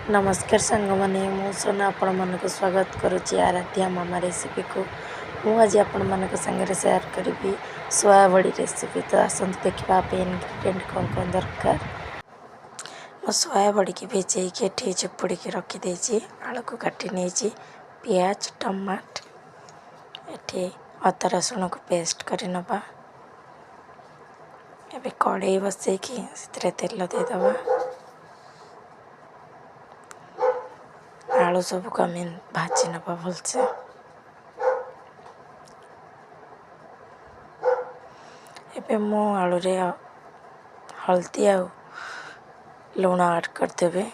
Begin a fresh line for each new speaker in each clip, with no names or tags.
ନମସ୍କାର ସାଙ୍ଗମାନେ, ମୁଁ ସୋନା ଆପଣମାନଙ୍କୁ ସ୍ୱାଗତ କରୁଛି ଆରାଧ୍ୟା ମାମା ରେସିପିକୁ। ମୁଁ ଆଜି ଆପଣମାନଙ୍କ ସାଙ୍ଗରେ ସେୟାର କରିବି ସୋୟା ବଡ଼ି ରେସିପି। ତ ଆସନ୍ତୁ ଦେଖିବା ପାଇଁ ଇନଗ୍ରିଡ଼ିଏଣ୍ଟ କ'ଣ କ'ଣ ଦରକାର। ମୁଁ ସୋୟା ବଡ଼ିକି ଭିଜେଇକି ଏଠି ଚିପୁଡ଼ିକି ରଖିଦେଇଛି। ଆଳୁକୁ କାଟି ନେଇଛି, ପିଆଜ, ଟମାଟ, ଏଠି ଅଦା ରସୁଣକୁ ପେଷ୍ଟ କରି ନେବା। ଏବେ କଡ଼େଇ ବସେଇକି ସେଥିରେ ତେଲ ଦେଇଦେବା। ଆଳୁ ସବୁକୁ ଆମେ ଭାଜି ନେବା ଭଲସେ। ଏବେ ମୁଁ ଆଳୁରେ ହଳଦୀ ଆଉ ଲୁଣ ଆଡ଼୍ କରିଦେବି।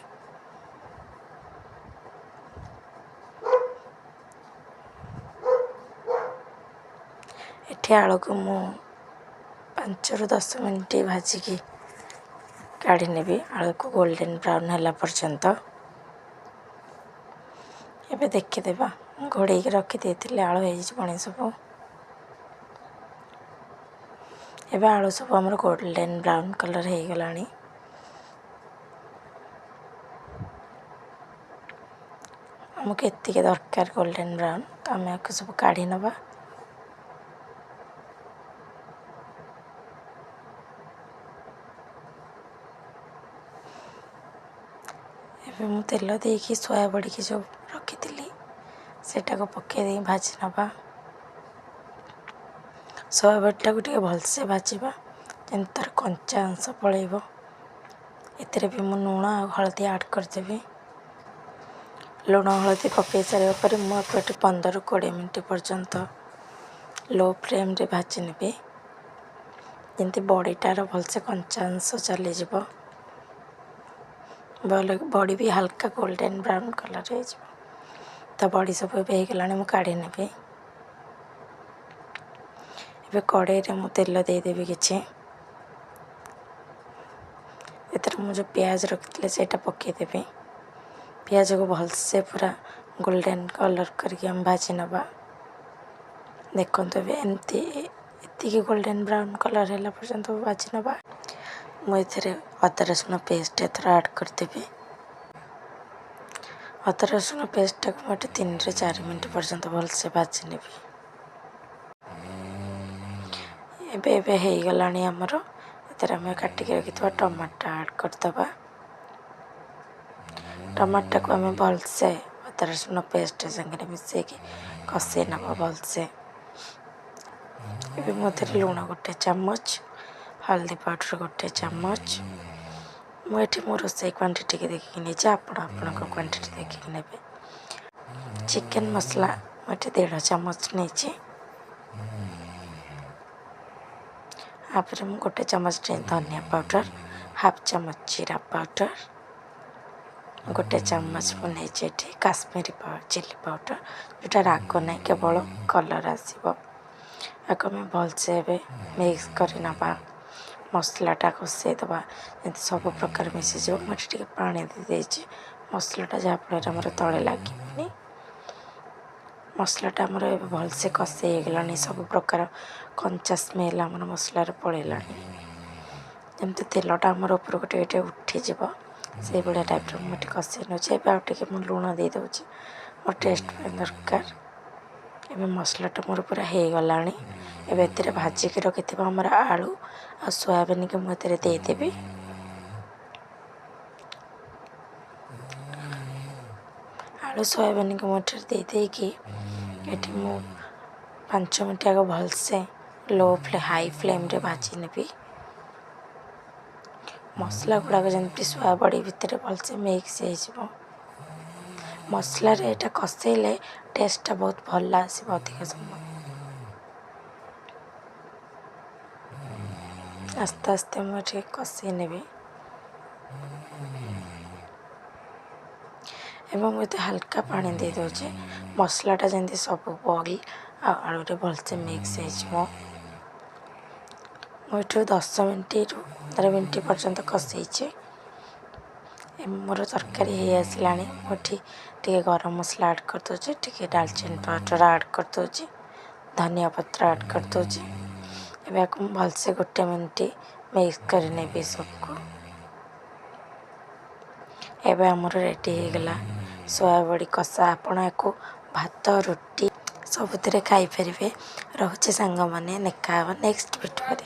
ଏଠି ଆଳୁକୁ ମୁଁ 5ରୁ 10 ମିନିଟ୍ ଭାଜିକି କାଢ଼ି ନେବି, ଆଳୁକୁ ଗୋଲ୍ଡେନ୍ ବ୍ରାଉନ୍ ହେଲା ପର୍ଯ୍ୟନ୍ତ। ଏବେ ଦେଖିଦେବା, ଘୋଡ଼େଇକି ରଖିଦେଇଥିଲି, ଆଳୁ ହେଇଯିବଣି ସବୁ। ଏବେ ଆଳୁ ସବୁ ଆମର ଗୋଲ୍ଡେନ୍ ବ୍ରାଉନ୍ କଲର୍ ହେଇଗଲାଣି। ଆମକୁ ଏତିକି ଦରକାର ଗୋଲ୍ଡେନ୍ ବ୍ରାଉନ୍, ତ ଆମେ ଆକୁ ସବୁ କାଢ଼ି ନେବା। ଏବେ ମୁଁ ତେଲ ଦେଇକି ସୋୟା ବଡ଼ିକି ଯେଉଁ ରଖିଥିଲି ସେଇଟାକୁ ପକାଇ ଦେଇ ଭାଜି ନେବା। ସୋୟା ବଡ଼ିଟାକୁ ଟିକେ ଭଲସେ ଭାଜିବା, ଯେମିତି ତା'ର କଞ୍ଚା ଅଂଶ ପଳେଇବ। ଏଥିରେ ବି ମୁଁ ଲୁଣ ଆଉ ହଳଦୀ ଆଡ଼୍ କରିଦେବି। ଲୁଣ ହଳଦୀ ପକାଇ ସାରିବା ପରେ ମୁଁ ଆକୁ ଏଠି 15ରୁ 20 ମିନିଟ୍ ପର୍ଯ୍ୟନ୍ତ ଲୋ ଫ୍ଲେମ୍ରେ ଭାଜି ନେବି, ଯେମିତି ବଡ଼ିଟାର ଭଲସେ କଞ୍ଚା ଅଂଶ ଚାଲିଯିବ। ବଡ଼ି ବି ହାଲକା ଗୋଲ୍ଡେନ୍ ବ୍ରାଉନ୍ କଲର୍ ହେଇଯିବ। ତ ବଡ଼ି ସବୁ ଏବେ ହେଇଗଲାଣି, ମୁଁ କାଢ଼ି ନେବି। ଏବେ କଡ଼େଇରେ ମୁଁ ତେଲ ଦେଇଦେବି କିଛି। ଏଥିରେ ମୁଁ ଯେଉଁ ପିଆଜ ରଖିଥିଲି ସେଇଟା ପକାଇଦେବି। ପିଆଜକୁ ଭଲସେ ପୁରା ଗୋଲ୍ଡେନ୍ କଲର୍ କରିକି ଆମେ ଭାଜି ନେବା। ଦେଖନ୍ତୁ ଏବେ ଏମିତି ଏତିକି ଗୋଲ୍ଡେନ୍ ବ୍ରାଉନ୍ କଲର୍ ହେଲା ପର୍ଯ୍ୟନ୍ତ ଭାଜି ନେବା। ମୁଁ ଏଥିରେ ଅଦା ରସୁଣ ପେଷ୍ଟ ଏଥର ଆଡ଼୍ କରିଦେବି। ଅଦା ରସୁଣ ପେଷ୍ଟଟାକୁ ମୁଁ ଏଠି 3ରୁ 4 ମିନିଟ୍ ପର୍ଯ୍ୟନ୍ତ ଭଲସେ ଭାଜି ନେବି। ଏବେ ଏବେ ହେଇଗଲାଣି ଆମର। ଏଥିରେ ଆମେ କାଟିକି ରଖିଥିବା ଟମାଟୋ ଆଡ଼୍ କରିଦେବା। ଟମାଟୋକୁ ଆମେ ଭଲସେ ଅଦା ରସୁଣ ପେଷ୍ଟ ସାଙ୍ଗରେ ମିଶାଇକି କଷେଇ ନେବା ଭଲସେ। ଏବେ ମୁଁ ଏଥିରେ ଲୁଣ 1 ଚାମଚ, ହଳଦୀ ପାଉଡ଼ର 1 ଚାମଚ। ମୁଁ ଏଠି ମୋ ରୋଷେଇ କ୍ୱାଣ୍ଟିଟିକି ଦେଖିକି ନେଇଛି, ଆପଣ ଆପଣଙ୍କ କ୍ୱାଣ୍ଟିଟି ଦେଖିକି ନେବେ। ଚିକେନ୍ ମସଲା ମୁଁ ଏଠି 1.5 ଚାମଚ ନେଇଛି। ତାପରେ ମୁଁ 1 ଚାମଚ ଧନିଆ ପାଉଡ଼ର, ହାଫ୍ ଚାମଚ ଜିରା ପାଉଡ଼ର, 1 ଚାମଚ ମୁଁ ନେଇଛି ଏଠି କାଶ୍ମୀରୀ ଚିଲି ପାଉଡ଼ର, ଯେଉଁଟା ରାଗ ନାହିଁ, କେବଳ କଲର୍ ଆସିବ। ଆକୁ ଆମେ ଭଲସେ ଏବେ ମିକ୍ସ କରି ନେବା। ମସଲାଟା କଷେଇଦେବା ଯେମିତି ସବୁ ପ୍ରକାର ମିଶିଯିବ। ମୁଁ ଏଠି ଟିକେ ପାଣି ଦେଇଦେଇଛି ମସଲାଟା, ଯାହାଫଳରେ ଆମର ତଳେ ଲାଗିବନି। ମସଲାଟା ଆମର ଏବେ ଭଲସେ କଷେଇ ହେଇଗଲାଣି, ସବୁ ପ୍ରକାର କଞ୍ଚା ସ୍ମେଲ୍ ଆମର ମସଲାରେ ପଳେଇଲାଣି। ଯେମିତି ତେଲଟା ଆମର ଉପରକୁ ଟିକେ ଟିକେ ଉଠିଯିବ ସେଇଭଳିଆ ଟାଇପ୍ର ମୁଁ ଏଠି କଷେଇ ନେଉଛି। ଏବେ ଆଉ ଟିକେ ମୁଁ ଲୁଣ ଦେଇଦେଉଛି, ମୋ ଟେଷ୍ଟ ପାଇଁ ଦରକାର। ଏବେ ମସଲାଟା ମୋର ପୁରା ହେଇଗଲାଣି। ଏବେ ଏଥିରେ ଭାଜିକି ରଖିଥିବା ଆମର ଆଳୁ ଆଉ ସୋୟାବିନ୍କି ମୁଁ ଏଥିରେ ଦେଇଦେବି। ଆଳୁ ସୋୟାବିନ୍କି ମୁଁ ଏଠାରେ ଦେଇଦେଇକି ଏଠି ମୁଁ 5 ମିନିଟ୍ ଆଗ ଭଲସେ ହାଇ ଫ୍ଲେମ୍ରେ ଭାଜି ନେବି। ମସଲା ଗୁଡ଼ାକ ଯେମିତି ସୋୟା ବଡ଼ି ଭିତରେ ଭଲସେ ମିକ୍ସ ହେଇଯିବ। ମସଲାରେ ଏଇଟା କଷେଇଲେ ଟେଷ୍ଟଟା ବହୁତ ଭଲ ଆସିବ ଅଧିକ ସମୟ। ଆସ୍ତେ ଆସ୍ତେ ମୁଁ ଏଠି କଷେଇ ନେବି। ଏବଂ ମୁଁ ଏତେ ହାଲକା ପାଣି ଦେଇଦେଉଛି, ମସଲାଟା ଯେମିତି ସବୁ ବଡ଼ି ଆଉ ଆଳୁରେ ଭଲସେ ମିକ୍ସ ହେଇଯିବ। ମୁଁ ଏଠୁ 10 ମିନିଟ୍ରୁ 15 ମିନିଟ୍ ପର୍ଯ୍ୟନ୍ତ କଷେଇଛି। ଏବେ ମୋର ତରକାରୀ ହେଇ ଆସିଲାଣି। ମୁଁ ଏଠି ଟିକେ ଗରମ ମସଲା ଆଡ଼୍ କରିଦେଉଛି, ଟିକେ ଡାଲଚିନି ପାଉଡ଼ର ଆଡ଼୍ କରିଦେଉଛି, ଧନିଆ ପତ୍ର ଆଡ଼୍ କରିଦେଉଛି। ଏବେ ଆକୁ ମୁଁ ଭଲସେ 1 ମିନିଟ୍ ମିକ୍ସ କରିନେବି ସବୁକୁ। ଏବେ ଆମର ରେଡ଼ି ହେଇଗଲା ସୋୟାବଡ଼ି କଷା। ଆପଣ ୟାକୁ ଭାତ, ରୁଟି ସବୁଥିରେ ଖାଇପାରିବେ। ରହୁଛି ସାଙ୍ଗମାନେ, ଦେଖା ହେବ ନେକ୍ସଟ ଭିଡ଼ିଓରେ।